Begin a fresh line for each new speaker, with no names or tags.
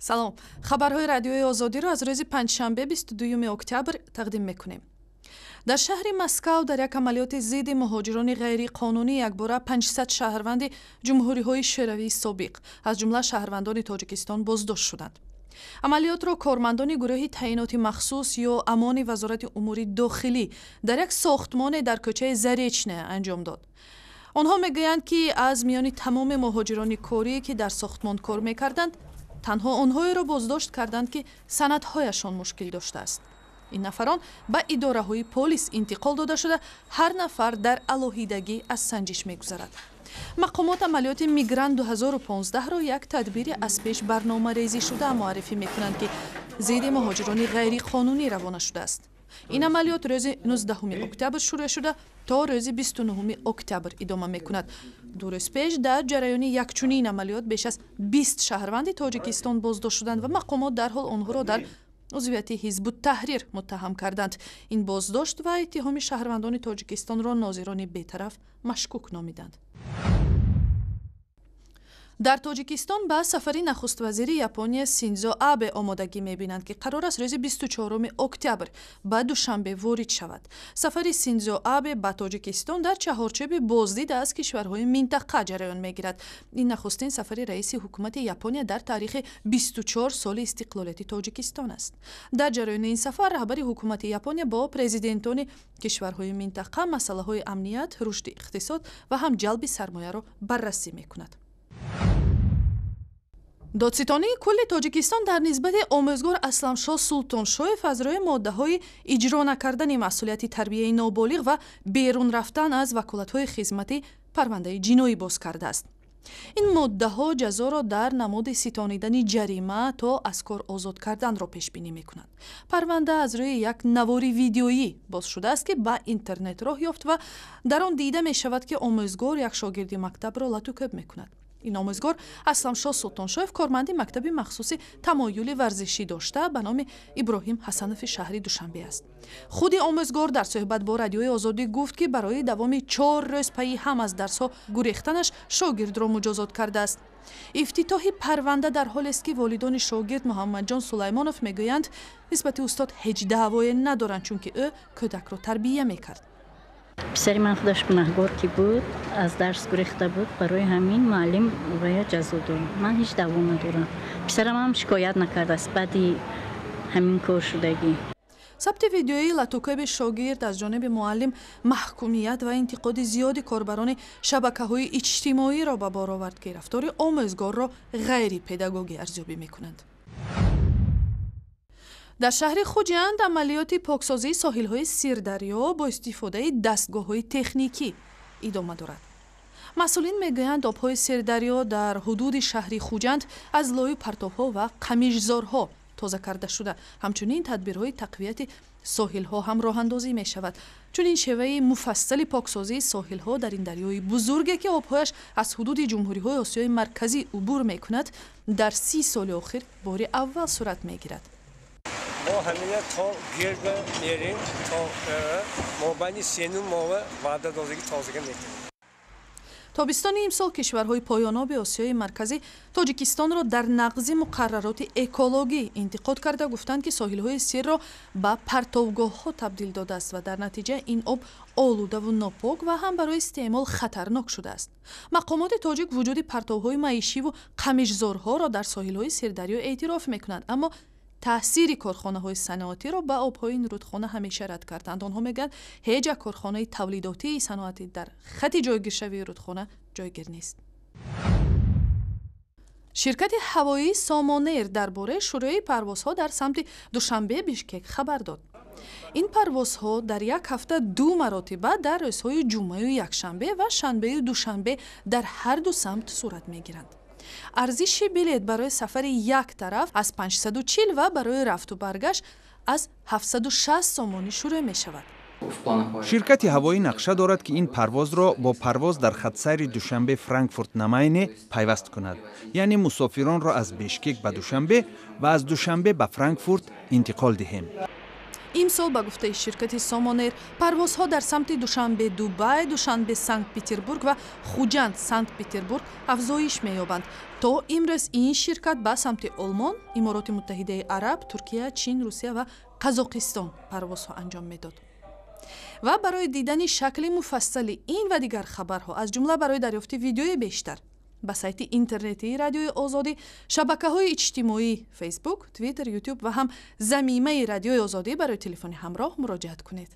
Салом, хабарҳои Радиои Озодиро аз рӯзи панҷшанбе, 22 октябр тақдим мекунем. Дар шаҳри Москав дар як амалиёти зидди муҳоҷирони ғайриқонунӣ якбора 500 шаҳрванди ҷумҳуриҳои шӯравии собиқ, аз ҷумла шаҳрвандони Тоҷикистон, боздошт шуданд. Амалиётро кормандони гурӯҳи таъиноти махсус ё ОМОНи Вазорати умури дохилӣ дар як сохтмоне дар кӯчаи Заречная анҷом дод. Онҳо мегӯянд, ки аз миёни тамоми муҳоҷирони корӣ, ки дар сохтмон кор мекарданд, танҳо онҳоеро боздошт карданд, ки санадҳояшон мушкил доштааст. Ин нафарон ба идораҳои полис интиқол дода шуда, ҳар нафар дар алоҳидагӣ аз санҷиш мегузарад. Мақомот амалиёти Мигрант 2015-ро як тадбири аз пеш барномарезӣ шуда муаррифӣ мекунанд, ки зидди муҳоҷирони ғайриқонунӣ равона шудааст. Ин амалиёт рӯзи 19 октябр шурӯъ шуда, то рӯзи 29 октябр идома мекунад. 2 рӯз пеш дар ҷараёни якчунин амалиёт беш аз 20 шаҳрванди Тоҷикистон боздошт шуданд ва мақомот дарҳол онҳоро дар узвияти Ҳизбу Таҳрир муттаҳам карданд. Ин боздошт ва иттиҳоми шаҳрвандони Тоҷикистонро нозирони бетараф машкук номиданд. Дар Тоҷикистон ба сафари нахуствазири Япония Синдзо Абе омодагӣ мебинанд, ки қарор аст рӯзи 24 октябр ба Душанбе ворид шавад. Сафари Синдзо Абе ба Тоҷикистон дар чаҳорчӯби боздид аз кишварҳои минтақа ҷараён мегирад. Ин нахустин сафари раиси ҳукумати Япония дар таърихи 24 соли истиқлолияти Тоҷикистон аст. Дар ҷараёни ин сафар раҳбари ҳукумати Япония бо президентони кишварҳои минтақа масъалаҳои амният, рушди иқтисод ва ҳам ҷалби сармояро баррасӣ мекунад. Додситонии кулли Тоҷикистон дар нисбати омӯзгор Асламшоҳ Султоншоев аз рӯи моддаҳои иҷро накардани масъулияти тарбияи ноболиғ ва берун рафтан аз ваколатҳои хизматӣ парвандаи ҷиноӣ боз кардааст. Ин моддаҳо ҷазоро дар намуди ситонидани ҷарима то аз кор озод карданро пешбинӣ мекунанд. Парванда аз рӯи як навори видеоӣ боз шудааст, ки ба интернет роҳ ёфт ва дар он дида мешавад, ки омӯзгор як шогирди мактабро латукӯб мекунад. Ин омӯзгор Асламшоҳ Султоншоев корманди мактаби махсуси тамоюли варзишӣ дошта ба номи Иброҳим Ҳасанови шаҳри Душанбе аст. Худи омӯзгор дар суҳбат бо Радиои Озодӣ гуфт, ки барои давоми 4 рӯз пайи ҳам аз дарсҳо гурехтанаш шогирдро муҷозот кардааст. Ифтитоҳи парванда дар ҳолест, ки волидони шогирд Муҳаммадҷон Сулаймонов мегӯянд, нисбати устод ҳеҷ даъвое надоранд, чунки ӯ кӯдакро тарбия мекард.
Писари ман худаш гунаҳгор ки буд, аз дарс гурехта буд, барои ҳамин муаллим вая ҷазо дод. Ман ҳеҷ даъво надорам. Писарам ҳам шикоят накардааст баъди ҳамин кор шудагӣ.
Сабти видеои латукӯби шогирд аз ҷониби муаллим маҳкумият ва интиқоди зиёди корбарони шабакаҳои иҷтимоиро ба бор овард, ки рафтори омӯзгорро ғайрипедагогӣ арзёбӣ мекунанд. Дар шаҳри Хуҷанд амалиёти поксозии соҳилҳои Сирдарё бо истифодаи дастгоҳҳои техникӣ идома дорад. Масъулин мегӯянд, обҳои Сирдарё дар ҳудуди шаҳри Хуҷанд аз лою партобҳо ва қамишзорҳо тоза карда шуда, ҳамчунин тадбирҳои тақвияти соҳилҳо ҳам роҳандозӣ мешавад. Чунин шеваи муфассали поксозии соҳилҳо дар ин дарёи бузурге, ки обҳояш аз ҳудуди ҷумҳуриҳои Осиёи Марказӣ убур мекунад, дар 30 соли охир бори аввал сурат мегирад.
Мо ҳамина то гирда мерем, то мобайни сену мова ваъда додагӣ тозага мекунем.
Тобистони имсол кишварҳои поёноби Осиёи Марказӣ Тоҷикистонро дар нақзи муқаррароти экологӣ интиқод карда, гуфтанд, ки соҳилҳои Сирро ба партовгоҳҳо табдил додааст ва дар натиҷа ин об олудаву нопок ва ҳам барои истеъмол хатарнок шудааст. Мақомоти тоҷик вуҷуди партовҳои маишиву қамишзорҳоро дар соҳилҳои Сирдарё эътироф мекунанд, аммо таъсири корхонаҳои саноатиро ба обҳои ин рудхона ҳамеша рад карданд. Онҳо мегӯянд, ҳеҷ як корхонаи тавлидотии саноатӣ дар хати ҷойгиршавии рудхона ҷойгир нест. Ширкати ҳавоии Сомонэйр дар бораи шурӯи парвозҳо дар самти Душанбе Бишкек хабар дод. Ин парвозҳо дар як ҳафта ду маротиба дар рӯзҳои ҷумъаю якшанбе ва шанбею душанбе дар ҳар ду самт сурат мегиранд. Арзиши билет барои сафари як тараф аз 540 ва барои рафту баргашт аз 760 сомонӣ шурӯъ мешавад.
Ширкати ҳавоӣ нақша дорад, ки ин парвозро бо парвоз дар хатсайри Душанбе Франкфурт на Майне пайваст кунад, яъне мусофиронро аз Бишкек ба Душанбе ва аз Душанбе ба Франкфурт интиқол диҳем.
Имсол, ба гуфтаи ширкати Сомонэйр, парвозҳо дар самти Душанбе Дубай, Душанбе Санкт Петербург ва Хуҷанд Санкт Петербург афзоиш меёбанд. То имрӯз ин ширкат ба самти Олмон, Имороти Муттаҳидаи Араб, Туркия, Чин, Русия ва Қазоқистон парвозҳо анҷом медод. Ва барои дидани шакли муфассали ин ва дигар хабарҳо, аз ҷумла барои дарёфти видеои бештар, ба сайти интернетии Радиои Озодӣ, шабакаҳои иҷтимоӣ Фейсбук, Твиттер, Ютуб ва ҳам замимаи Радиои Озодӣ барои телефони ҳамроҳ муроҷиат кунед.